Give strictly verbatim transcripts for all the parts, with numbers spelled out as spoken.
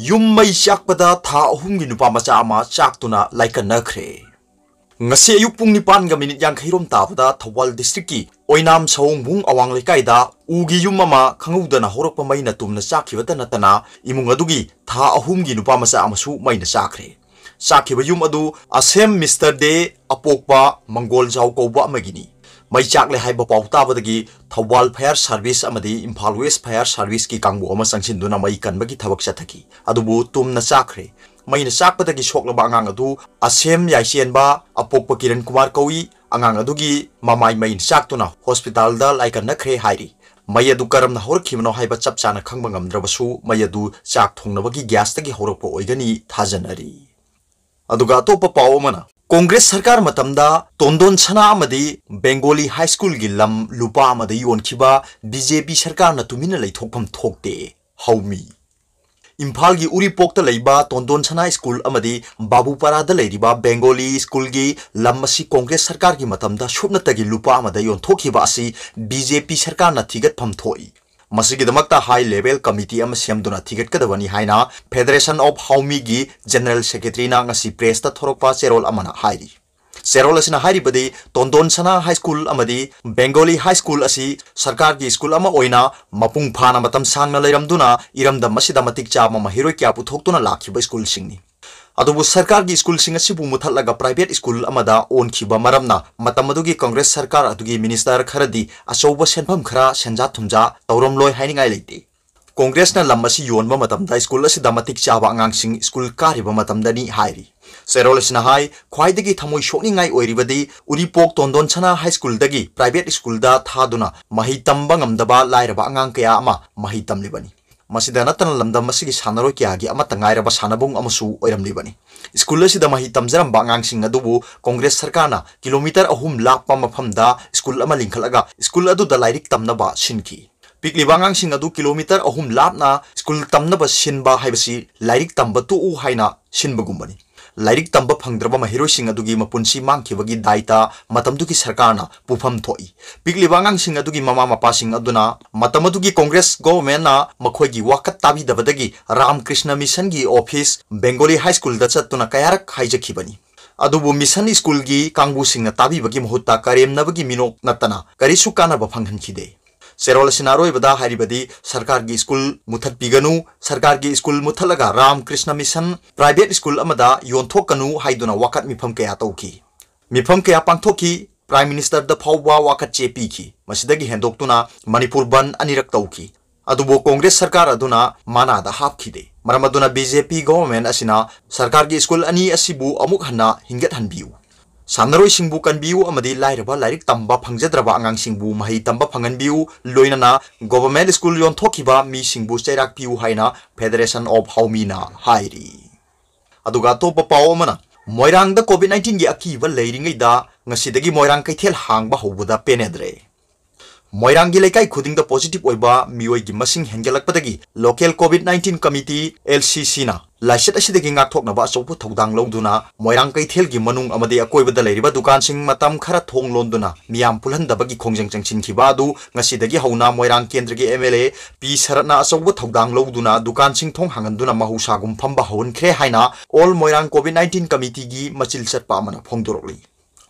ꯌꯨꯝ ꯃꯩ ꯆꯥꯛꯄꯗ ꯊꯥ ꯑꯍꯨꯝꯒꯤ ꯅꯨꯄꯥ ꯃꯆꯥ ꯑꯃ ꯆꯥꯛꯇꯨꯅ ꯂꯥꯏꯀꯟꯅꯈ꯭ꯔꯦ꯫ ꯉꯁꯤ ꯑꯌꯨꯛ ꯄꯨꯡ ꯅꯤꯄꯥꯟꯒ ꯃꯤꯅꯤꯠ ꯌꯥꯡꯈꯩ ꯔꯣꯝ ꯇꯥꯕꯗ ꯊꯧꯕꯥꯜ district ꯀꯤ ꯑꯣꯏꯅꯥꯝ ꯁꯑꯣꯡꯕꯨꯡ ꯑꯋꯥꯡ ꯂꯩꯀꯥꯏꯗ ꯎꯒꯤ ꯌꯨꯝ ꯑꯃ ꯈꯪꯍꯧꯗꯅ ꯍꯧꯔꯛꯄ ꯃꯩꯅ ꯇꯨꯝꯅ ꯆꯥꯛꯈꯤꯕꯇ ꯅꯠꯇꯅ ꯏꯃꯨꯡ ꯑꯗꯨꯒꯤ ꯊꯥ ꯑꯍꯨꯝꯒꯤ ꯅꯨꯄꯥ ꯃꯆꯥ ꯑꯃꯁꯨ ꯃꯩꯅ ꯆꯥꯛꯈ꯭ꯔꯦ꯫ ꯆꯥꯛꯈꯤꯕ ꯌꯨꯝ ꯑꯗꯨ ꯑꯁꯦꯝ ꯃꯤꯁꯇꯔ ꯗꯦ ꯑꯄꯣꯛꯄ ꯃꯪꯒꯣꯜꯖꯥꯎ ꯀꯧꯕ ꯑꯃꯒꯤꯅꯤ꯫ ꯃꯩ ꯆꯥꯛꯂꯦ ꯍꯥꯏꯕ ꯄꯥꯎ ꯇꯥꯕꯗꯒꯤ ꯊꯧꯕꯥꯜ fire service ꯑꯃꯗꯤ ꯏꯝꯐꯥꯜ West fire service ꯀꯤ ꯀꯥꯡꯕꯨ ꯑꯃ ꯆꯪꯁꯤꯟꯗꯨꯅ ꯃꯩ ꯀꯟꯕꯒꯤ ꯊꯕꯛ ꯆꯠꯊꯈꯤ꯫ ꯑꯗꯨꯕꯨ ꯇꯨꯝꯅ ꯆꯥꯛꯈ꯭ꯔꯦ꯫ ꯃꯩꯅ ꯆꯥꯛꯄꯗꯒꯤ ꯁꯣꯛꯂꯕ ꯑꯉꯥꯡ ꯑꯗꯨ ꯑꯁꯦꯝ ꯌꯥꯏꯁꯦꯟꯕ ꯑꯄꯣꯛꯄ ꯀꯤꯔꯟ ꯀꯨꯃꯥꯔ ꯀꯧꯏ꯫ ꯑꯉꯥꯡ ꯑꯗꯨꯒꯤ ꯃꯃꯥꯏ ꯃꯩꯅ ꯆꯥꯛꯇꯨꯅ ꯍꯣꯁꯄꯤꯇꯥꯜꯗ ꯂꯥꯏꯀꯠꯅꯈ꯭ꯔꯦ ꯍꯥꯏꯔꯤ꯫ ꯃꯩ ꯑꯗꯨ ꯀꯔꯝꯅ ꯍꯧꯔꯛꯈꯤꯕꯅꯣ ꯍꯥꯏꯕ ꯆꯞ ꯆꯥꯅ ꯈꯪꯕ ꯉꯝꯗ꯭ꯔꯕꯁꯨ ꯃꯩ ꯑꯗꯨ ꯆꯥꯛ ꯊꯣꯡꯅꯕꯒꯤ gas ꯇꯒꯤ ꯍꯧꯔꯛꯄ ꯑꯣꯏꯒꯅꯤ ꯊꯥꯖꯅꯔꯤ꯫ ꯑꯗꯨꯒ ꯑꯇꯣꯞꯄ ꯄꯥꯎ ꯑꯃꯅ, ꯀꯣꯡꯒ꯭ꯔꯦꯁ ꯁꯔꯀꯥꯔ ꯃꯇꯝꯗ ꯇꯣꯟꯗꯣꯟ ꯁꯅꯥ ꯑꯃꯗꯤ ꯕꯦꯡꯒꯣꯂꯤ ꯍꯥꯏ ꯁ꯭ꯀꯨꯜꯒꯤ ꯂꯝ ꯂꯨꯄꯥ ꯑꯃꯗ ꯌꯣꯟꯈꯤꯕ BJP ꯁꯔꯀꯥꯔꯅ ꯇꯨꯃꯤꯟꯅ ꯂꯩꯊꯣꯛꯐꯝ ꯊꯣꯛꯇꯦ, ꯍꯧꯃꯤ꯫ ꯏꯝꯐꯥꯜꯒꯤ ꯎꯔꯤꯄꯣꯛꯇ ꯂꯩꯕ ꯇꯣꯟꯗꯣꯟ ꯁꯅꯥ ꯁ꯭ꯀꯨꯜ ꯑꯃꯗꯤ ꯕꯥꯕꯨꯄꯥꯔꯥꯗ ꯂꯩꯔꯤꯕ ꯕꯦꯡꯒꯣꯂꯤ ꯁ꯭ꯀꯨꯜꯒꯤ ꯂꯝ ꯑꯁꯤ ꯀꯣꯡꯒ꯭ꯔꯦꯁ ꯁꯔꯀꯥꯔꯒꯤ ꯃꯇꯝꯗ ꯁꯨꯞꯅꯇꯒꯤ ꯂꯨꯄꯥ ꯑꯃꯗ ꯌꯣꯟꯊꯣꯛꯈꯤꯕ ꯑꯁꯤ BJP ꯁꯔꯀꯥꯔꯅ ꯊꯤꯒꯠꯐꯝ ꯊꯣꯛꯏ꯫ ꯃꯁꯤꯒꯤꯗꯃꯛꯇ high level committee ꯑꯃ ꯁꯦꯝꯗꯨꯅ ꯊꯤꯒꯠꯀꯗꯕꯅꯤ ꯍꯥꯏꯅ Federation of ꯍꯥꯎꯃꯤꯒꯤ General Secretary ꯅ ꯉꯁꯤ press ꯇ ꯊꯣꯔꯛꯄ ꯆꯦꯔꯣꯜ ꯑꯃꯅ ꯍꯥꯏꯔꯤ꯫ ꯆꯦꯔꯣꯜ ꯑꯁꯤꯅ ꯍꯥꯏꯔꯤꯕꯗꯤ, ꯇꯣꯟꯗꯣꯟ ꯁꯅꯥ ꯍꯥꯏ ꯁ꯭ꯀꯨꯜ ꯑꯃꯗꯤ ꯕꯦꯡꯒꯣꯂꯤ ꯍꯥꯏ ꯁ꯭ꯀꯨꯜ ꯑꯁꯤ ꯁꯔꯀꯥꯔꯒꯤ ꯁ꯭ꯀꯨꯜ ꯑꯃ ꯑꯣꯏꯅ ꯃꯄꯨꯡ ꯐꯥꯅ ꯃꯇꯝ ꯁꯥꯡꯅ ꯂꯩꯔꯝꯗꯨꯅ ꯏꯔꯝꯗꯝ ꯑꯁꯤꯗ ꯃꯇꯤꯛ ꯆꯥꯕ ꯃꯍꯩꯔꯣꯏ ꯀꯌꯥ ꯄꯨꯊꯣꯛꯇꯨꯅ ꯂꯥꯛꯈꯤꯕ ꯁ꯭ꯀꯨꯜꯁꯤꯡꯅꯤ꯫ ꯑꯗꯨꯕꯨ ꯁꯔꯀꯥꯔꯒꯤ ꯁ꯭ꯀꯨꯜꯁꯤꯡ ꯑꯁꯤꯕꯨ ꯃꯨꯊꯠꯂꯒ private ꯁ꯭ꯀꯨꯜ ꯑꯃꯗ ꯑꯣꯟꯈꯤꯕ ꯃꯔꯝꯅ ꯃꯇꯝ ꯑꯗꯨꯒꯤ ꯀꯪꯒ꯭ꯔꯦꯁ ꯁꯔꯀꯥꯔ ꯑꯗꯨꯒꯤ minister ꯈꯔꯗꯤ ꯑꯆꯧꯕ ꯁꯦꯟꯐꯝ ꯈꯔ ꯁꯦꯟꯖꯥ ꯊꯨꯝꯖꯥ ꯇꯧꯔꯝꯂꯣꯏ ꯍꯥꯏꯅꯤꯡꯉꯥꯏ ꯂꯩꯇꯦ꯫ ꯀꯣꯡꯒ꯭ꯔꯦꯁꯅ ꯂꯝ ꯑꯁꯤ ꯌꯣꯟꯕ ꯃꯇꯝꯗ ꯁ꯭ꯀꯨꯜ ꯑꯁꯤꯗ ꯃꯇꯤꯛ ꯆꯥꯕ ꯑꯉꯥꯡꯁꯤꯡ ꯁ꯭ꯀꯨꯜ ꯀꯥꯔꯤꯕ ꯃꯇꯝꯗꯅꯤ ꯍꯥꯏꯔꯤ꯫ ꯆꯦꯔꯣꯜ ꯑꯁꯤꯅ ꯍꯥꯏ, ꯈ꯭ꯋꯥꯏꯗꯒꯤ ꯊꯃꯣꯏ ꯁꯣꯛꯅꯤꯡꯉꯥꯏ ꯑꯣꯏꯔꯤꯕꯗꯤ ꯎꯔꯤꯄꯣꯛ ꯇꯣꯟꯗꯣꯟ ꯁꯅꯥ ꯍꯥꯏ ꯁ꯭ꯀꯨꯜꯗꯒꯤ private ꯁ꯭ꯀꯨꯜꯗ ꯊꯥꯗꯨꯅ ꯃꯍꯩ ꯇꯝꯕ ꯉꯝꯗꯕ ꯂꯥꯏꯔꯕ ꯑꯉꯥꯡ ꯀꯌꯥ ꯑꯃ ꯃꯍꯩ ꯇꯝꯂꯤꯕꯅꯤ꯫ ꯃꯁꯤꯗ ꯅꯠꯇꯅ ꯂꯝꯗꯝ ꯑꯁꯤꯒꯤ ꯁꯥꯟꯅꯔꯣꯏ ꯀꯌꯥꯒꯤ ꯑꯃꯠꯇ ꯉꯥꯏꯔꯕ ꯁꯥꯟꯅꯕꯨꯡ ꯑꯃꯁꯨ ꯑꯣꯏꯔꯝꯂꯤꯕꯅꯤ꯫ ꯁ꯭ꯀꯨꯜ ꯑꯁꯤꯗ ꯃꯍꯩ ꯇꯝꯖꯔꯝꯕ ꯑꯉꯥꯡꯁꯤꯡ ꯑꯗꯨꯕꯨ ꯀꯣꯡꯒ꯭ꯔꯦꯁ ꯁꯔꯀꯥꯔꯅ kilometre ꯑꯍꯨꯝ ꯂꯥꯞꯄ ꯃꯐꯝꯗ ꯁ꯭ꯀꯨꯜ ꯑꯃ ꯂꯤꯡꯈꯠꯂꯒ ꯁ꯭ꯀꯨꯜ ꯑꯗꯨꯗ ꯂꯥꯏꯔꯤꯛ ꯇꯝꯅꯕ ꯁꯤꯟꯈꯤ꯫ ꯄꯤꯛꯂꯤꯕ ꯑꯉꯥꯡꯁꯤꯡ ꯑꯗꯨ kilometre ꯑꯍꯨꯝ ꯂꯥꯞꯅ ꯁ꯭ꯀꯨꯜ ꯇꯝꯅꯕ ꯁꯤꯟꯕ ꯍꯥꯏꯕꯁꯤ ꯂꯥꯏꯔꯤꯛ ꯇꯝꯕ ꯇꯣꯛꯎ ꯍꯥꯏꯅ ꯁꯤꯟꯕꯒꯨꯝꯕꯅꯤ꯫ ꯂꯥꯏꯔꯤꯛ ꯇꯝꯕ ꯐꯪꯗ꯭ꯔꯕ ꯃꯍꯩꯔꯣꯏꯁꯤꯡ ꯑꯗꯨꯒꯤ ꯃꯄꯨꯟꯁꯤ ꯃꯥꯡꯈꯤꯕꯒꯤ ꯗꯥꯏꯇ ꯃꯇꯝꯗꯨꯒꯤ ꯁꯔꯀꯥꯔꯅ ꯄꯨꯐꯝ ꯊꯣꯛꯏ꯫ ꯄꯤꯛꯂꯤꯕ ꯑꯉꯥꯡꯁꯤꯡ ꯑꯗꯨꯒꯤ ꯃꯃꯥ ꯃꯄꯥꯁꯤꯡ ꯑꯗꯨꯅ ꯃꯇꯝ ꯑꯗꯨꯒꯤ ꯀꯣꯡꯒ꯭ꯔꯦꯁ ꯒꯣꯚꯔꯟꯃꯦꯟꯠꯅ ꯃꯈꯣꯏꯒꯤ ꯋꯥꯀꯠ ꯇꯥꯕꯤꯗꯕꯗꯒꯤ ꯔꯥꯝꯀ꯭ꯔꯤꯁꯅ ꯃꯤꯁꯟꯒꯤ ꯑꯣꯐꯤꯁ ꯕꯦꯡꯒꯣꯂꯤ ꯍꯥꯏ ꯁ꯭ꯀꯨꯜꯗ ꯆꯠꯇꯨꯅ ꯀꯌꯥꯔꯛ ꯍꯥꯏꯖꯈꯤꯕꯅꯤ꯫ ꯑꯗꯨꯕꯨ ꯃꯤꯁꯟ ꯁ꯭ꯀꯨꯜꯒꯤ ꯀꯥꯡꯕꯨꯁꯤꯡꯅ ꯇꯥꯕꯤꯕꯒꯤ ꯃꯍꯨꯠꯇ ꯀꯔꯦꯝꯅꯕꯒꯤ ꯃꯤꯅꯣꯛ ꯅꯠꯇꯅ ꯀꯔꯤꯁꯨ ꯀꯥꯟꯅꯕ ꯐꯪꯍꯟꯈꯤꯗꯦ꯫ ꯆꯦꯔꯣꯜ ꯑꯁꯤꯅ ꯑꯔꯣꯏꯕꯗ ꯍꯥꯏꯔꯤꯕꯗꯤ, ꯁꯔꯀꯥꯔꯒꯤ ꯁ꯭ꯀꯨꯜ ꯃꯨꯊꯠꯄꯤꯒꯅꯨ, ꯁꯔꯀꯥꯔꯒꯤ ꯁ꯭ꯀꯨꯜ ꯃꯨꯊꯠꯂꯒ Ram Krishna mission private school ꯑꯃꯗ ꯌꯣꯟꯊꯣꯛꯀꯅꯨ ꯍꯥꯏꯗꯨꯅ ꯋꯥꯀꯠ ꯃꯤꯐꯝ ꯀꯌꯥ ꯇꯧꯈꯤ꯫ ꯃꯤꯐꯝ ꯀꯌꯥ ꯄꯥꯡꯊꯣꯛꯈꯤ꯫ ꯄ꯭ꯔꯥꯏꯝ ꯃꯤꯅꯤꯁꯇꯔꯗ ꯐꯥꯎꯕ ꯋꯥꯀꯠ ꯆꯦ ꯄꯤꯈꯤ꯫ ꯃꯁꯤꯗꯒꯤ ꯍꯦꯟꯗꯣꯛꯇꯨꯅ ꯃꯅꯤꯄꯨꯔ ꯕꯟ ꯑꯅꯤꯔꯛ ꯇꯧꯈꯤ꯫ ꯑꯗꯨꯕꯨ ꯀꯣꯡꯒ꯭ꯔꯦꯁ ꯁꯔꯀꯥꯔ ꯑꯗꯨꯅ ꯃꯅꯥꯗ ꯍꯥꯞꯈꯤꯗꯦ꯫ ꯃꯔꯝ ꯑꯗꯨꯅ ꯕꯤ ꯖꯦ ꯄꯤ ꯒꯣꯚꯔꯟꯃꯦꯟꯠ ꯑꯁꯤꯅ ꯁꯔꯀꯥꯔꯒꯤ ꯁ꯭ꯀꯨꯜ ꯑꯅꯤ ꯑꯁꯤꯕꯨ ꯑꯃꯨꯛ ꯍꯟꯅ ꯍꯤꯡꯒꯠꯍꯟꯕꯤꯌꯨ, ꯁꯥꯟꯅꯔꯣꯏꯁꯤꯡꯕꯨ ꯀꯟꯕꯤꯌꯨ ꯑꯃꯗꯤ ꯂꯥꯏꯔꯕ ꯂꯥꯏꯔꯤꯛ ꯇꯝꯕ ꯐꯪꯖꯗ꯭ꯔꯕ ꯑꯉꯥꯡꯁꯤꯡꯕꯨ ꯃꯍꯩ ꯇꯝꯕ ꯐꯪꯍꯟꯕꯤꯌꯨ, ꯂꯣꯏꯅꯅ ꯒꯣꯚꯔꯟꯃꯦꯟꯠ ꯁ꯭ꯀꯨꯜ ꯌꯣꯟꯊꯣꯛꯈꯤꯕ ꯃꯤꯁꯤꯡꯕꯨ ꯆꯩꯔꯥꯛ ꯄꯤꯌꯨ ꯍꯥꯏꯅ ꯐꯦꯗꯔꯦꯁꯟ ꯑꯣꯐ ꯍꯥꯎꯃꯤꯅ ꯍꯥꯏꯔꯤ꯫ ꯑꯗꯨꯒ ꯑꯇꯣꯞꯄ ꯄꯥꯎ ꯑꯃꯅ, ꯃꯣꯏꯔꯥꯡꯗ ꯀꯣꯚꯤꯗ ꯅꯥꯏꯟꯇꯤꯟꯒꯤ ꯑꯀꯤꯕ ꯂꯩꯔꯤꯉꯩꯗ ꯉꯁꯤꯗꯒꯤ ꯃꯣꯏꯔꯥꯡ ꯀꯩꯊꯦꯜ ꯍꯥꯡꯕ ꯍꯧꯕꯗ ꯄꯦꯟꯅꯗ꯭ꯔꯦ꯫ ꯃꯣꯏꯔꯥꯡꯒꯤ ꯂꯩꯀꯥꯏ ꯈꯨꯗꯤꯡꯗ ꯄꯣꯖꯤꯇꯤꯚ ꯑꯣꯏꯕ ꯃꯤꯑꯣꯏꯒꯤ ꯃꯁꯤꯡ ꯍꯦꯟꯒꯠꯂꯛꯄꯗꯒꯤ local COVID nineteen committee, L C ꯁꯤꯅ, ꯂꯥꯏꯆꯠ ꯑꯁꯤꯗꯒꯤ ꯉꯥꯛꯊꯣꯛꯅꯕ ꯑꯆꯧꯕ ꯊꯧꯗꯥꯡ ꯂꯧꯗꯨꯅ ꯃꯣꯏꯔꯥꯡ ꯀꯩꯊꯦꯜꯒꯤ ꯃꯅꯨꯡ ꯑꯃꯗꯤ ꯑꯀꯣꯏꯕꯗ ꯂꯩꯔꯤꯕ ꯗꯨꯀꯥꯟꯁꯤꯡ ꯃꯇꯝ ꯈꯔ ꯊꯣꯡ ꯂꯣꯟꯗꯨꯅ ꯃꯤꯌꯥꯝ ꯄꯨꯜꯍꯟꯗꯕꯒꯤ ꯈꯣꯡꯖꯪ ꯆꯪꯁꯤꯟꯈꯤꯕ ꯑꯗꯨ ꯉꯁꯤꯗꯒꯤ ꯍꯧꯅ ꯃꯣꯏꯔꯥꯡ ꯀꯦꯟꯗ꯭ꯔꯒꯤ ꯑꯦꯝ ꯑꯦꯜ ꯑꯦ ꯄꯤ ꯁꯔꯠꯅ ꯑꯆꯧꯕ ꯊꯧꯗꯥꯡ ꯂꯧꯗꯨꯅ ꯗꯨꯀꯥꯟꯁꯤꯡ ꯊꯣꯡ ꯍꯥꯡꯍꯟꯗꯨꯅ ꯃꯍꯧꯁꯥꯒꯨꯝ ꯐꯝꯕ ꯍꯧꯍꯟꯈ꯭ꯔꯦ ꯍꯥꯏꯅ ꯑꯣꯜ ꯃꯣꯏꯔꯥꯡ ꯀꯣꯚꯤꯗ ꯅꯥꯏꯟꯇꯤꯟ ꯀꯃꯤꯇꯤꯒꯤ ꯃꯆꯤꯜ ꯆꯠꯄ ꯑꯃꯅ ꯐꯣꯡꯗꯣꯔꯛꯂꯤ꯫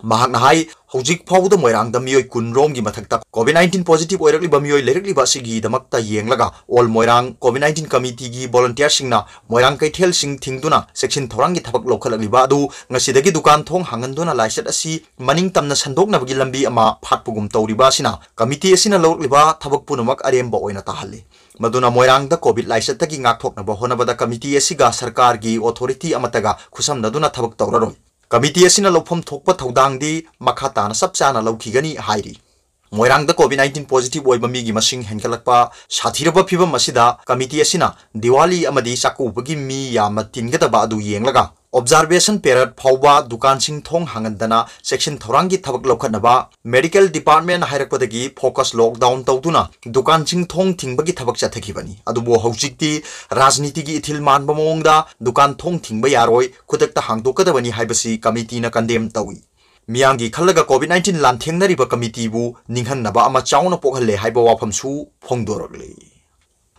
ꯃꯍꯥꯛꯅ ꯍꯥꯏ, ꯍꯧꯖꯤꯛ ꯐꯥꯎꯕꯗ ꯃꯣꯏꯔꯥꯡꯗ ꯃꯤꯑꯣꯏ ꯀꯨꯟ ꯔꯣꯝꯒꯤ ꯃꯊꯛꯇ ꯀꯣꯚꯤꯗ ꯅꯥꯏꯟꯇꯤꯟ ꯄꯣꯖꯤꯇꯤꯚ ꯑꯣꯏꯔꯛꯂꯤꯕ ꯃꯤꯑꯣꯏ ꯂꯩꯔꯛꯂꯤꯕ ꯑꯁꯤꯒꯤꯗꯃꯛꯇ ꯌꯦꯡꯂꯒ ꯑꯣꯜ ꯃꯣꯏꯔꯥꯡ ꯀꯣꯚꯤꯗ ꯅꯥꯏꯟꯇꯤꯟ ꯀꯃꯤꯇꯤꯒꯤ ꯚꯣꯂꯨꯟꯇꯤꯌꯔꯁꯤꯡꯅ ꯃꯣꯏꯔꯥꯡ ꯀꯩꯊꯦꯜꯁꯤꯡ ꯊꯤꯡꯗꯨꯅ ꯆꯦꯛꯁꯤꯟ ꯊꯧꯔꯥꯡꯒꯤ ꯊꯕꯛ ꯂꯧꯈꯠꯂꯛꯂꯤꯕ ꯑꯗꯨ ꯉꯁꯤꯗꯒꯤ ꯗꯨꯀꯥꯟ ꯊꯣꯡ ꯍꯥꯡꯍꯟꯗꯨꯅ ꯂꯥꯏꯆꯠ ꯑꯁꯤ ꯃꯅꯤꯡ ꯇꯝꯅ ꯁꯟꯗꯣꯛꯅꯕꯒꯤ ꯂꯝꯕꯤ ꯑꯃ ꯐꯥꯠꯄꯒꯨꯝ ꯇꯧꯔꯤꯕ ꯑꯁꯤꯅ ꯀꯃꯤꯇꯤ ꯑꯁꯤꯅ ꯂꯧꯔꯛꯂꯤꯕ ꯊꯕꯛ ꯄꯨꯝꯅꯃꯛ ꯑꯔꯦꯝꯕ ꯑꯣꯏꯅ ꯇꯥꯍꯜꯂꯤ꯫ ꯃꯗꯨꯅ ꯃꯣꯏꯔꯥꯡꯗ ꯀꯣꯚꯤꯗ ꯂꯥꯏꯆꯠꯇꯒꯤ ꯉꯥꯛꯊꯣꯛꯅꯕ ꯍꯣꯠꯅꯕꯗ ꯀꯃꯤꯇꯤ ꯑꯁꯤꯒ ꯁꯔꯀꯥꯔꯒꯤ ꯑꯣꯊꯣꯔꯤꯇꯤ ꯑꯃꯠꯇꯒ ꯈꯨꯠꯁꯝꯅꯗꯨꯅ ꯊꯕꯛ ꯇꯧꯔꯔꯣꯏ꯫ ꯀꯃꯤꯇꯤ ꯑꯁꯤꯅ ꯂꯧꯐꯝ ꯊꯣꯛꯄ ꯊꯧꯗꯥꯡꯗꯤ ꯃꯈꯥ ꯇꯥꯅ ꯆꯞ ꯆꯥꯅ ꯂꯧꯈꯤꯒꯅꯤ ꯍꯥꯏꯔꯤ꯫ ꯃꯣꯏꯔꯥꯡꯗ ꯀꯣꯚꯤꯗ ꯅꯥꯏꯟꯇꯤꯟ ꯄꯣꯖꯤꯇꯤꯚ ꯑꯣꯏꯕ ꯃꯤꯒꯤ ꯃꯁꯤꯡ ꯍꯦꯟꯒꯠꯂꯛꯄ ꯁꯥꯊꯤꯔꯕ ꯐꯤꯚꯝ ꯑꯁꯤꯗ ꯀꯃꯤꯇꯤ ꯑꯁꯤꯅ ꯗꯤꯋꯥꯂꯤ ꯑꯃꯗꯤ ꯆꯥꯛꯀꯧꯕꯒꯤ ꯃꯤ ꯌꯥꯝꯅ ꯇꯤꯟꯒꯗꯕ ꯑꯗꯨ ꯌꯦꯡꯂꯒ Observation period ꯐꯥꯎꯕ ꯗꯨꯀꯥꯟꯁꯤꯡ ꯊꯣꯡ ꯍꯥꯡꯍꯟꯗꯅ ꯆꯦꯛꯁꯤꯟ ꯊꯧꯔꯥꯡꯒꯤ ꯊꯕꯛ ꯂꯧꯈꯠꯅꯕ medical department ꯍꯥꯏꯔꯛꯄꯗꯒꯤ focus lockdown ꯇꯧꯗꯨꯅ ꯗꯨꯀꯥꯟꯁꯤꯡ ꯊꯣꯡ ꯊꯤꯡꯕꯒꯤ ꯊꯕꯛ ꯆꯠꯊꯈꯤꯕꯅꯤ꯫ ꯑꯗꯨꯕꯨ ꯍꯧꯖꯤꯛꯇꯤ ꯔꯥꯖꯅꯤꯇꯤꯒꯤ ꯏꯊꯤꯜ ꯃꯥꯟꯕ ꯃꯑꯣꯡꯗ ꯗꯨꯀꯥꯟ ꯊꯣꯡ ꯊꯤꯡꯕ ꯌꯥꯔꯣꯏ, ꯈꯨꯗꯛꯇ ꯍꯥꯡꯗꯣꯛꯀꯗꯕꯅꯤ ꯍꯥꯏꯕꯁꯤ ꯀꯃꯤꯇꯤꯅ condemn ꯇꯧꯏ꯫ ꯃꯤꯌꯥꯝꯒꯤ ꯈꯜꯂꯒ COVID nineteen ꯂꯥꯟꯊꯦꯡꯅꯔꯤꯕ ꯀꯃꯤꯇꯤꯕꯨ ꯅꯤꯡꯍꯟꯅꯕ ꯑꯃ ꯆꯥꯎꯅ ꯄꯣꯛꯍꯜꯂꯦ ꯍꯥꯏꯕ ꯋꯥꯐꯝꯁꯨ ꯐꯣꯡꯗꯣꯔꯛꯂꯤ꯫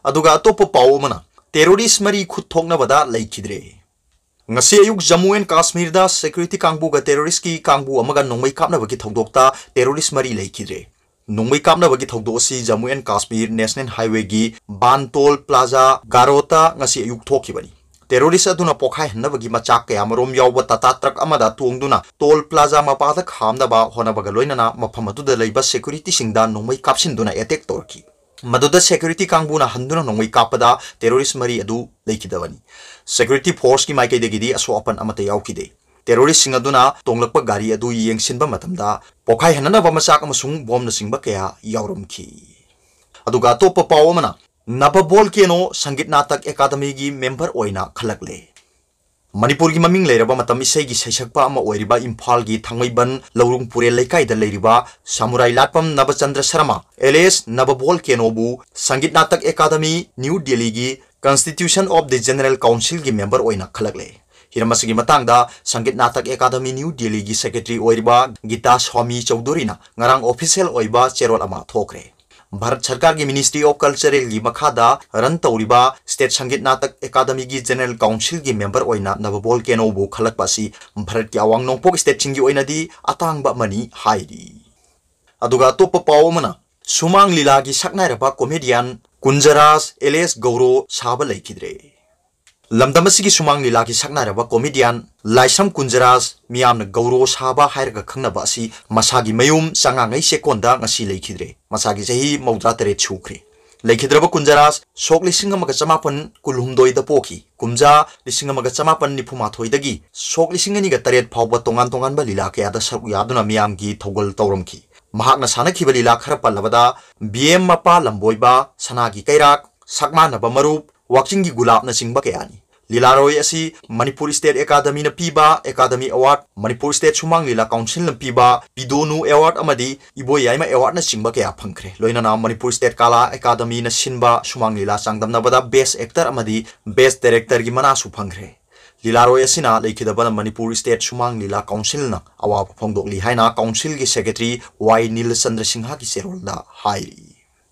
ꯑꯗꯨꯒ ꯑꯇꯣꯞꯄ ꯄꯥꯎ ꯑꯃꯅ, terrorist ꯃꯔꯤ ꯈꯨꯠ ꯊꯣꯛꯅꯕꯗ ꯂꯩꯈꯤꯗ꯭ꯔꯦ꯫ ꯉꯁꯤ ꯑꯌꯨꯛ ꯖꯝꯃꯨ ꯑꯦꯟ ꯀꯥꯁꯃꯤꯔꯗ security ꯀꯥꯡꯕꯨꯒ terroristꯀꯤ ꯀꯥꯡꯕꯨ ꯑꯃꯒ ꯅꯣꯡꯃꯩ ꯀꯥꯞꯅꯕꯒꯤ ꯊꯧꯗꯣꯛꯇ terrorist ꯃꯔꯤ ꯂꯩꯈꯤꯗ꯭ꯔꯦ꯫ ꯅꯣꯡꯃꯩ ꯀꯥꯞꯅꯕꯒꯤ ꯊꯧꯗꯣꯛ ꯑꯁꯤ ꯖꯝꯃꯨ ꯑꯦꯟ ꯀꯥꯁꯃꯤꯔ National Highwayꯒꯤ ꯕꯥꯟ ꯇꯣꯜ ꯄ꯭ꯂꯥꯖꯥ ꯒꯥꯔꯣꯠꯇ ꯉꯁꯤ ꯑꯌꯨꯛ ꯊꯣꯛꯈꯤꯕꯅꯤ꯫ Terrorist ꯑꯗꯨꯅ ꯄꯣꯈꯥꯏꯍꯟꯅꯕꯒꯤ ꯃꯆꯥꯛ ꯀꯌꯥꯃꯔꯨꯝ ꯌꯥꯎꯕ Tata truck ꯑꯃꯗ ꯇꯣꯡꯗꯨꯅ ꯇꯣꯜ ꯄ꯭ꯂꯥꯖꯥ ꯃꯄꯥꯗ ꯈꯥꯝꯅꯕ ꯍꯣꯠꯅꯕꯒ ꯂꯣꯏꯅꯅ ꯃꯐꯝ ꯑꯗꯨꯗ ꯂꯩꯕ securityꯁꯤꯡꯗ ꯅꯣꯡꯃꯩ ꯀꯥꯞꯁꯤꯟꯗꯨꯅ attack ꯇꯧꯔꯛꯈꯤ꯫ ꯃꯗꯨꯗ security ꯀꯥꯡꯕꯨꯅ ꯍꯟꯗꯨꯅ ꯅꯣꯡꯃꯩ ꯀꯥꯞꯄꯗ terrorist ꯃꯔꯤ ꯑꯗꯨ ꯂꯩꯈꯤꯗꯕꯅꯤ꯫ Security forceꯀꯤ ꯃꯥꯏꯀꯩꯗꯒꯤꯗꯤ ꯑꯁꯣꯛ ꯑꯄꯟ ꯑꯃꯠꯇ ꯌꯥꯎꯈꯤꯗꯦ꯫ Terroristꯁꯤꯡ ꯑꯗꯨꯅ ꯇꯣꯡꯂꯛꯄ ꯒꯥꯔꯤ ꯑꯗꯨ ꯌꯦꯡꯁꯤꯟꯕ ꯃꯇꯝꯗ ꯄꯣꯈꯥꯏꯍꯟꯅꯅꯕ ꯃꯆꯥꯛ ꯑꯃꯁꯨꯡ ꯕꯣꯝꯅꯆꯤꯡꯕ ꯀꯌꯥ ꯌꯥꯎꯔꯝꯈꯤ꯫ ꯑꯗꯨꯒ ꯑꯇꯣꯞꯄ ꯄꯥꯎ ꯑꯃꯅ, ꯅꯕ ꯚꯣꯜꯀꯦꯅꯣ ꯁꯪꯒꯤꯠ ꯅꯥꯇꯛ ꯑꯦꯀꯥꯗꯃꯤꯒꯤ member ꯑꯣꯏꯅ ꯈꯜꯂꯛꯂꯦ꯫ ꯃꯅꯤꯄꯨꯔꯒꯤ ꯃꯃꯤꯡ ꯂꯩꯔꯕ ꯃꯇꯝ ꯏꯁꯩꯒꯤ ꯁꯩꯁꯛꯄ ꯑꯃ ꯑꯣꯏꯔꯤꯕ ꯏꯝꯐꯥꯜꯒꯤ ꯊꯥꯡꯃꯩꯕꯟ ꯂꯧꯔꯨꯡ ꯄꯨꯔꯦꯜ ꯂꯩꯀꯥꯏꯗ ꯂꯩꯔꯤꯕ ꯁꯥꯃꯨꯔꯥꯏ ꯂꯥꯠꯄꯝ ꯅꯕꯆꯟꯗ꯭ꯔ ꯁꯔꯃ alias ꯅꯕ ꯚꯣꯜꯀꯦꯅꯣꯕꯨ ꯁꯪꯒꯤꯠ ꯅꯥꯇꯛ ꯑꯦꯀꯥꯗꯃꯤ ꯅ꯭ꯌꯨ ꯗꯦꯜꯂꯤꯒꯤ Constitution of the General Councilꯒꯤ member ꯑꯣꯏꯅ ꯈꯜꯂꯛꯂꯦ꯫ ꯍꯤꯔꯝ ꯑꯁꯤꯒꯤ ꯃꯇꯥꯡꯗ ꯁꯪꯒꯤꯠ ꯅꯥꯇꯛ ꯑꯦꯀꯥꯗꯃꯤ ꯅ꯭ꯌꯨ ꯗꯦꯜꯂꯤꯒꯤ secretary ꯑꯣꯏꯔꯤꯕ ꯒꯤꯇꯥ ꯁ꯭ꯋꯥꯃꯤ ꯆꯧꯙꯨꯔꯤꯅ ꯉꯔꯥꯡ official ꯑꯣꯏꯕ ꯆꯦꯔꯣꯜ ꯑꯃ ꯊꯣꯛꯈ꯭ꯔꯦ꯫ ꯚꯥꯔꯠ ꯁꯔꯀꯥꯔꯒꯤ Ministry of Cultureꯒꯤ ꯃꯈꯥꯗ run ꯇꯧꯔꯤꯕ state Sangeet Natak ꯑꯦꯀꯥꯗꯃꯤꯒꯤ General Councilꯒꯤ member ꯑꯣꯏꯅ ꯅꯕ ꯚꯣꯜꯀꯦꯅꯣꯕꯨ ꯈꯜꯂꯛꯄ ꯑꯁꯤ ꯚꯥꯔꯠꯀꯤ ꯑꯋꯥꯡ ꯅꯣꯡꯄꯣꯛ stateꯁꯤꯡꯒꯤ ꯑꯣꯏꯅꯗꯤ ꯑꯇꯥꯡꯕ ꯑꯃꯅꯤ ꯍꯥꯏꯔꯤ꯫ ꯑꯗꯨꯒ ꯑꯇꯣꯞꯄ ꯄꯥꯎ ꯑꯃꯅ, ꯁꯨꯃꯥꯡ ꯂꯤꯂꯥꯒꯤ ꯁꯛꯅꯥꯏꯔꯕ comedian ꯀꯨꯟꯖꯔꯥꯖ alias ꯒꯧꯔꯣ ꯁꯥꯕ ꯂꯩꯈꯤꯗ꯭ꯔꯦ꯫ ꯂꯝꯗꯝ ꯑꯁꯤꯒꯤ ꯁꯨꯃꯥꯡ ꯂꯤꯂꯥꯒꯤ ꯁꯛꯅꯥꯏꯔꯕ comedian ꯂꯥꯏꯁ꯭ꯔꯝ ꯀꯨꯟꯖꯔꯥꯖ, ꯃꯤꯌꯥꯝꯅ ꯒꯧꯔꯣ ꯁꯥꯕ ꯍꯥꯏꯔꯒ ꯈꯪꯅꯕ ꯑꯁꯤ ꯃꯁꯥꯒꯤ ꯃꯌꯨꯝ ꯆꯉꯥꯡꯉꯩ ꯆꯦꯛꯀꯣꯟꯗ ꯉꯁꯤ ꯂꯩꯈꯤꯗ꯭ꯔꯦ꯫ ꯃꯁꯥꯒꯤ ꯆꯍꯤ ꯃꯧꯗ꯭ꯔꯥ ꯇꯔꯦꯠ ꯁꯨꯈ꯭ꯔꯦ꯫ ꯂꯩꯈꯤꯗ꯭ꯔꯕ ꯀꯨꯟꯖꯔꯥꯖ ꯁꯣꯛ ꯂꯤꯁꯤꯡ ꯑꯃꯒ ꯆꯃꯥꯄꯟ ꯀꯨꯟꯍꯨꯝꯗꯣꯏꯗ ꯄꯣꯛꯈꯤ꯫ ꯀꯨꯝꯖꯥ ꯂꯤꯁꯤꯡ ꯑꯃꯒ ꯆꯃꯥꯄꯟ ꯅꯤꯐꯨ ꯃꯥꯊꯣꯏꯗꯒꯤ ꯁꯣꯛ ꯂꯤꯁꯤꯡ ꯑꯅꯤꯒ ꯇꯔꯦꯠ ꯐꯥꯎꯕ ꯇꯣꯉꯥꯟ ꯇꯣꯉꯥꯟꯕ ꯂꯤꯂꯥ ꯀꯌꯥꯗ ꯁꯔꯨꯛ ꯌꯥꯗꯨꯅ ꯃꯤꯌꯥꯝꯒꯤ ꯊꯧꯒꯜ ꯇꯧꯔꯝꯈꯤ꯫ ꯃꯍꯥꯛꯅ ꯁꯥꯟꯅꯈꯤꯕ ꯂꯤꯂꯥ ꯈꯔ ꯄꯜꯂꯕꯗ, ꯕꯤ ꯑꯦꯝ ꯃꯄꯥ ꯂꯝꯕꯣꯏꯕ, ꯁꯅꯥꯒꯤ ꯀꯩꯔꯥꯛ, ꯁꯛꯃꯥꯟꯅꯕ ꯃꯔꯨꯞ, ꯋꯥꯛꯆꯤꯡꯒꯤ ꯒꯨꯂꯥꯞꯅꯆꯤꯡꯕ ꯀꯌꯥꯅꯤ꯫ ꯂꯤꯂꯥꯔꯣꯏ ꯑꯁꯤ ꯃꯅꯤꯄꯨꯔ ꯁ꯭ꯇꯦꯠ ꯑꯦꯀꯥꯗꯃꯤꯅ ꯄꯤꯕ ꯑꯦꯀꯥꯗꯃꯤ ꯑꯦꯋꯥꯔꯗ, ꯃꯅꯤꯄꯨꯔ ꯁ꯭ꯇꯦꯠ ꯁꯨꯃꯥꯡ ꯂꯤꯂꯥ ꯀꯥꯎꯟꯁꯤꯜꯅ ꯄꯤꯕ ꯄꯤꯗꯣꯅꯨ ꯑꯦꯋꯥꯔꯗ ꯑꯃꯗꯤ ꯏꯕꯣꯌꯥꯏꯃ ꯑꯦꯋꯥꯔꯗꯅꯆꯤꯡꯕ ꯀꯌꯥ ꯐꯪꯈ꯭ꯔꯦ꯫ ꯂꯣꯏꯅꯅ ꯃꯅꯤꯄꯨꯔ ꯁ꯭ꯇꯦꯠ ꯀꯂꯥ ꯑꯦꯀꯥꯗꯃꯤꯅ ꯁꯤꯟꯕ ꯁꯨꯃꯥꯡ ꯂꯤꯂꯥ ꯆꯥꯡꯗꯝꯅꯕꯗ ꯕꯦꯁ꯭ꯠ ꯑꯦꯛꯇꯔ ꯑꯃꯗꯤ ꯕꯦꯁ꯭ꯠ ꯗꯥꯏꯔꯦꯛꯇꯔꯒꯤ ꯃꯅꯥꯁꯨ ꯐꯪꯈ꯭ꯔꯦ꯫ ꯂꯤꯂꯥꯔꯣꯏ ꯑꯁꯤꯅ ꯂꯩꯈꯤꯗꯕꯅ ꯃꯅꯤꯄꯨꯔ ꯁ꯭ꯇꯦꯠ ꯁꯨꯃꯥꯡ ꯂꯤꯂꯥ ꯀꯥꯎꯟꯁꯤꯜꯅ ꯑꯋꯥꯕ ꯐꯣꯡꯗꯣꯛꯂꯤ ꯍꯥꯏꯅ ꯀꯥꯎꯟꯁꯤꯜꯒꯤ ꯁꯦꯀ꯭ꯔꯦꯇꯔꯤ ꯋꯥꯏ ꯅꯤꯂꯆꯟꯗ꯭ꯔ ꯁꯤꯡꯍꯒꯤ ꯆꯦꯔꯣꯜꯗ ꯍꯥꯏꯔꯤ꯫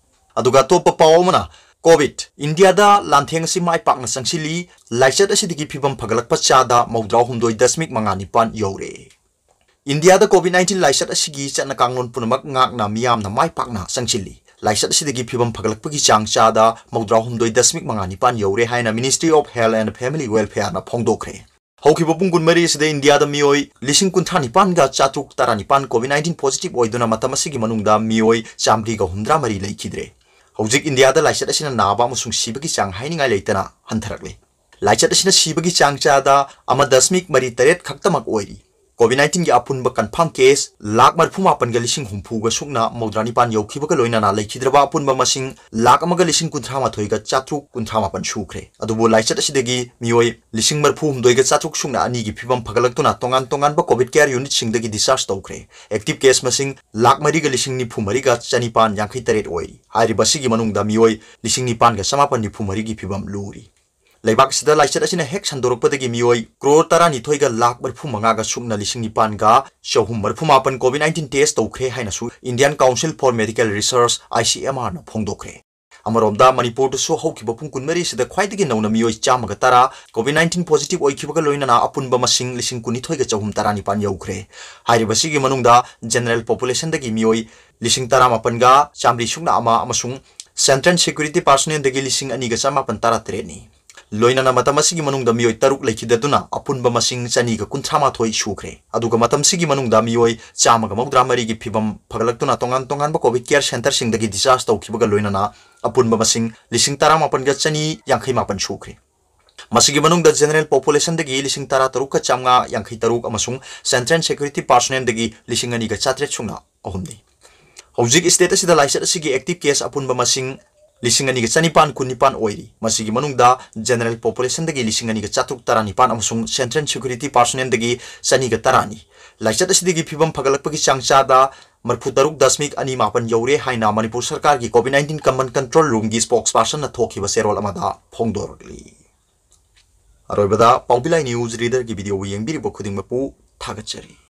ꯑꯗꯨꯒ ꯑꯇꯣꯞꯄ ꯄꯥꯎ ꯑꯃꯅ, ꯀꯣꯚꯤꯗ, ꯏꯟꯗꯤꯌꯥꯗ ꯂꯥꯟꯊꯦꯡ ꯑꯁꯤ ꯃꯥꯏ ꯄꯥꯛꯅ ꯆꯪꯁꯤꯜꯂꯤ, ꯂꯥꯏꯆꯠ ꯑꯁꯤꯗꯒꯤ ꯐꯤꯕꯝ ꯐꯒꯠꯂꯛꯄ ꯆꯥꯗ ꯃꯧꯗ꯭ꯔꯥ ꯍꯨꯝꯗꯣꯏ ꯗꯁꯃꯤꯛ ꯃꯉꯥ ꯅꯤꯄꯥꯟ ꯌꯧꯔꯦ꯫ ꯏꯟꯗꯤꯌꯥꯗ ꯀꯣꯚꯤꯗ ꯅꯥꯏꯟꯇꯤꯟ ꯂꯥꯏꯆꯠ ꯑꯁꯤꯒꯤ ꯆꯠꯅ ꯀꯥꯡꯂꯣꯟ ꯄꯨꯝꯅꯃꯛ ꯉꯥꯛꯅ ꯃꯤꯌꯥꯝꯅ ꯃꯥꯏ ꯄꯥꯛꯅ ꯆꯪꯁꯤꯜꯂꯤ꯫ ꯂꯥꯏꯆꯠ ꯑꯁꯤꯗꯒꯤ ꯐꯤꯕꯝ ꯐꯒꯠꯂꯛꯄꯒꯤ ꯆꯥꯡ ꯆꯥꯗ ꯃꯧꯗ꯭ꯔꯥ ꯍꯨꯝꯗꯣꯏ ꯗꯁꯃꯤꯛ ꯃꯉꯥ ꯅꯤꯄꯥꯟ ꯌꯧꯔꯦ ꯍꯥꯏꯅ Ministry of Health and Family Welfareꯅ ꯐꯣꯡꯗꯣꯛꯈ꯭ꯔꯦ꯫ ꯍꯧꯈꯤꯕ ꯄꯨꯡ ꯀꯨꯟꯃꯔꯤ ꯑꯁꯤꯗ ꯏꯟꯗꯤꯌꯥꯗ ꯃꯤꯑꯣꯏ ꯂꯤꯁꯤꯡ ꯀꯨꯟꯊ꯭ꯔꯥ ꯅꯤꯄꯥꯟꯒ ꯆꯥꯇ꯭ꯔꯨꯛ ꯇꯔꯥꯅꯤꯄꯥꯟ ꯀꯣꯚꯤꯗ ꯅꯥꯏꯟꯇꯤꯟ ꯄꯣꯖꯤꯇꯤꯚ ꯑꯣꯏꯗꯨꯅ ꯃꯇꯝ ꯑꯁꯤꯒꯤ ꯃꯅꯨꯡꯗ ꯃꯤꯑꯣꯏ ꯆꯥꯃꯔꯤꯒ ꯍꯨꯝꯗ꯭ꯔꯥ ꯃꯔꯤ ꯂꯩꯈꯤꯗ꯭ꯔꯦ꯫ ꯍꯧꯖꯤꯛ ꯏꯟꯗꯤꯌꯥꯗ ꯂꯥꯏꯆꯠ ꯑꯁꯤꯅ ꯅꯥꯕ ꯑꯃꯁꯨꯡ ꯁꯤꯕꯒꯤ ꯆꯥꯡ ꯍꯥꯏꯅꯤꯡꯉꯥꯏ ꯂꯩꯇꯅ ꯍꯟꯊꯔꯛꯂꯦ꯫ ꯂꯥꯏꯆꯠ ꯑꯁꯤꯅ ꯁꯤꯕꯒꯤ ꯆꯥꯡ ꯆꯥꯗ ꯑꯃ ꯗꯁꯃꯤꯛ ꯃꯔꯤ ꯇꯔꯦꯠ ꯈꯛꯇꯃꯛ ꯑꯣꯏꯔꯤ꯫ ꯀꯣꯚꯤꯗ ꯅꯥꯏꯟꯇꯤꯟꯒꯤ ꯑꯄꯨꯟꯕ ꯀꯟꯐꯥꯔꯝ ꯀꯦꯁ ꯂꯥꯈ ꯃꯔꯤꯐꯨ ꯃꯥꯄꯟꯒ ꯂꯤꯁꯤꯡ ꯍꯨꯝꯐꯨꯒ ꯁꯨꯞꯅ ꯃꯧꯗ꯭ꯔꯥ ꯅꯤꯄꯥꯟ ꯌꯧꯈꯤꯕꯒ ꯂꯣꯏꯅꯅ ꯂꯩꯈꯤꯗ꯭ꯔꯕ ꯑꯄꯨꯟꯕ ꯃꯁꯤꯡ ꯂꯥꯈ ꯑꯃꯒ ꯂꯤꯁꯤꯡ ꯀꯨꯟꯊ꯭ꯔꯥ ꯃꯥꯊꯣꯏꯒ ꯆꯥꯇ꯭ꯔꯨꯛ ꯀꯨꯟꯊ꯭ꯔꯥ ꯃꯥꯄꯟ ꯁꯨꯈ꯭ꯔꯦ꯫ ꯑꯗꯨꯕꯨ ꯂꯥꯏꯆꯠ ꯑꯁꯤꯗꯒꯤ ꯃꯤꯑꯣꯏ ꯂꯤꯁꯤꯡ ꯃꯔꯤꯐꯨ ꯍꯨꯝꯗꯣꯏꯒ ꯆꯥꯇ꯭ꯔꯨꯛ ꯁꯨꯞꯅ ꯑꯅꯤꯒꯤ ꯐꯤꯕꯝ ꯐꯒꯠꯂꯛꯇꯨꯅ ꯇꯣꯉꯥꯟ ꯇꯣꯉꯥꯟꯕ ꯀꯣꯚꯤꯗ ꯀꯦꯌꯔ ꯌꯨꯅꯤꯠꯁꯤꯡꯗꯒꯤ ꯗꯤꯁꯆꯥꯔꯖ ꯇꯧꯈ꯭ꯔꯦ꯫ ꯑꯦꯛꯇꯤꯚ ꯀꯦꯁ ꯃꯁꯤꯡ ꯂꯥꯈ ꯃꯔꯤꯒ ꯂꯤꯁꯤꯡ ꯅꯤꯐꯨ ꯃꯔꯤꯒ ꯆꯅꯤꯄꯥꯟ ꯌꯥꯡꯈꯩ ꯇꯔꯦꯠ ꯑꯣꯏꯔꯤ꯫ ꯍꯥꯏꯔꯤꯕꯁꯤꯒꯤ ꯃꯅꯨꯡꯗ ꯃꯤꯑꯣꯏ ꯂꯤꯁꯤꯡ ꯅꯤꯄꯥꯟꯒ ꯆꯃꯥꯄꯟ ꯅꯤꯐꯨ ꯃꯔꯤꯒꯤ ꯐꯤꯕꯝ ꯂꯨꯔꯤ꯫ ꯂꯩꯕꯥꯛ ꯑꯁꯤꯗ ꯂꯥꯏꯆꯠ ꯑꯁꯤꯅ ꯍꯦꯛ ꯁꯟꯗꯣꯔꯛꯄꯗꯒꯤ ꯃꯤꯑꯣꯏ ꯀ꯭ꯔꯣꯔ ꯇꯔꯥꯅꯤꯊꯣꯏꯒ ꯂꯥꯈ ꯃꯔꯤꯐꯨ ꯃꯉꯥꯒ ꯁꯨꯞꯅ ꯂꯤꯁꯤꯡ ꯅꯤꯄꯥꯟꯒ ꯆꯍꯨꯝ ꯃꯔꯤꯐꯨ ꯃꯥꯄꯟ ꯀꯣꯚꯤꯗ ꯅꯥꯏꯟꯇꯤꯟ ꯇꯦꯁ ꯇꯧꯈ꯭ꯔꯦ ꯍꯥꯏꯅꯁꯨ Indian Council for Medical Research, ICMRꯅ ꯐꯣꯡꯗꯣꯛꯈ꯭ꯔꯦ꯫ ꯑꯃꯔꯣꯝꯗ ꯃꯅꯤꯄꯨꯔꯗꯁꯨ ꯍꯧꯈꯤꯕ ꯄꯨꯡ ꯀꯨꯟꯃꯔꯤ ꯑꯁꯤꯗ ꯈ꯭ꯋꯥꯏꯗꯒꯤ ꯅꯧꯅ ꯃꯤꯑꯣꯏ ꯆꯥꯝꯃꯒ ꯇꯔꯥ ꯀꯣꯚꯤꯗ ꯅꯥꯏꯟꯇꯤꯟ ꯄꯣꯖꯤꯇꯤꯚ ꯑꯣꯏꯈꯤꯕꯒ ꯂꯣꯏꯅꯅ ꯑꯄꯨꯟꯕ ꯃꯁꯤꯡ ꯂꯤꯁꯤꯡ ꯀꯨꯟꯅꯤꯊꯣꯏꯒ ꯆꯍꯨꯝ ꯇꯔꯥꯅꯤꯄꯥꯟ ꯌꯧꯈ꯭ꯔꯦ꯫ ꯍꯥꯏꯔꯤꯕꯁꯤꯒꯤ ꯃꯅꯨꯡꯗ ꯖꯦꯅꯔꯦꯜ ꯄꯣꯄꯨꯂꯦꯁꯟꯗꯒꯤ ꯃꯤꯑꯣꯏ ꯂꯤꯁꯤꯡ ꯇꯔꯥꯃꯥꯄꯟꯒ ꯆꯥꯃꯔꯤ ꯁꯨꯞꯅ ꯑꯃ ꯑꯃꯁꯨꯡ ꯁꯦꯟꯇ꯭ꯔꯦꯜ ꯁꯦꯀ꯭ꯌꯨꯔꯤꯇꯤ ꯄꯥꯔꯁꯣꯅꯦꯜꯗꯒꯤ ꯂꯤꯁꯤꯡ ꯑꯅꯤꯒ ꯆꯃꯥꯄꯟ ꯇꯔꯥꯇꯔꯦꯠꯅꯤ꯫ ꯂꯣꯏꯅꯅ ꯃꯇꯝ ꯑꯁꯤꯒꯤ ꯃꯅꯨꯡꯗ ꯃꯤꯑꯣꯏ ꯇꯔꯨꯛ ꯂꯩꯈꯤꯗꯗꯨꯅ ꯑꯄꯨꯟꯕ ꯃꯁꯤꯡ ꯆꯅꯤꯒ ꯀꯨꯟꯊ꯭ꯔꯥ ꯃꯥꯊꯣꯏ ꯁꯨꯈ꯭ꯔꯦ꯫ ꯑꯗꯨꯒ ꯃꯇꯝꯁꯤꯒꯤ ꯃꯅꯨꯡꯗ ꯃꯤꯑꯣꯏ ꯆꯥꯝꯃꯒ ꯃꯧꯗ꯭ꯔꯥ ꯃꯔꯤꯒꯤ ꯐꯤꯕꯝ ꯐꯒꯠꯂꯛꯇꯨꯅ ꯇꯣꯉꯥꯟ ꯇꯣꯉꯥꯟꯕ ꯀꯣꯚꯤꯗ ꯀꯦꯌꯔ ꯁꯦꯟꯇꯔꯁꯤꯡꯗꯒꯤ ꯗꯤꯁꯆꯥꯔꯖ ꯇꯧꯈꯤꯕꯒ ꯂꯣꯏꯅꯅ ꯑꯄꯨꯟꯕ ꯃꯁꯤꯡ ꯂꯤꯁꯤꯡ ꯇꯔꯥꯃꯥꯄꯟꯒ ꯆꯅꯤ ꯌꯥꯡꯈꯩ ꯃꯥꯄꯟ ꯁꯨꯈ꯭ꯔꯦ꯫ ꯃꯁꯤꯒꯤ ꯃꯅꯨꯡꯗ ꯖꯦꯅꯔꯦꯜ ꯄꯣꯄꯨꯂꯦꯁꯟꯗꯒꯤ ꯂꯤꯁꯤꯡ ꯇꯔꯥꯇꯔꯨꯛꯀ ꯆꯥꯝꯃꯉꯥ ꯌꯥꯡꯈꯩ ꯇꯔꯨꯛ ꯑꯃꯁꯨꯡ ꯁꯦꯟꯇ꯭ꯔꯦꯜ ꯁꯦꯀ꯭ꯌꯨꯔꯤꯇꯤ ꯄꯥꯔꯁꯣꯅꯦꯜꯗꯒꯤ ꯂꯤꯁꯤꯡ ꯑꯅꯤꯒ ꯆꯥꯇ꯭ꯔꯦꯠ ꯁꯨꯞꯅ ꯑꯍꯨꯝꯅꯤ꯫ ꯍꯧꯖꯤꯛ ꯁ꯭ꯇꯦꯠ ꯑꯁꯤꯗ ꯂꯥꯏꯆꯠ ꯑꯁꯤꯒꯤ ꯑꯦꯛꯇꯤꯚ ꯀꯦꯁ ꯑꯄꯨꯟꯕ ꯃꯁꯤꯡ ꯂꯤꯁꯤꯡ ꯑꯅꯤꯒ ꯆꯅꯤꯄꯥꯟ ꯀꯨꯟꯅꯤꯄꯥꯟ ꯑꯣꯏꯔꯤ꯫ ꯃꯁꯤꯒꯤ ꯃꯅꯨꯡꯗ general populationꯗꯒꯤ ꯂꯤꯁꯤꯡ ꯑꯅꯤꯒ ꯆꯥꯇ꯭ꯔꯨꯛ ꯇꯔꯥꯅꯤꯄꯥꯟ ꯑꯃꯁꯨꯡ central security personnelꯗꯒꯤ ꯆꯅꯤꯒ ꯇꯔꯥꯅꯤ꯫ ꯂꯥꯏꯆꯠ ꯑꯁꯤꯗꯒꯤ ꯐꯤꯕꯝ ꯐꯒꯠꯂꯛꯄꯒꯤ ꯆꯥꯡ ꯆꯥꯗ ꯃꯔꯤꯐꯨ ꯇꯔꯨꯛ ꯗꯁꯃꯤꯛ ꯑꯅꯤ ꯃꯥꯄꯟ ꯌꯧꯔꯦ ꯍꯥꯏꯅ ꯃꯅꯤꯄꯨꯔ ꯁꯔꯀꯥꯔꯒꯤ COVID nineteen command control roomꯒꯤ spokespersonꯅ ꯊꯣꯛꯈꯤꯕ ꯆꯦꯔꯣꯜ ꯑꯃꯗ ꯐꯣꯡꯗꯣꯔꯛꯂꯤ꯫ ꯑꯔꯣꯏꯕꯗ ꯄꯥꯎꯕꯤꯂꯥꯏ news readerꯒꯤ videoꯕꯨ ꯌꯦꯡꯕꯤꯔꯤꯕ ꯈꯨꯗꯤꯡꯃꯛꯄꯨ ꯊꯥꯒꯠꯆꯔꯤ꯫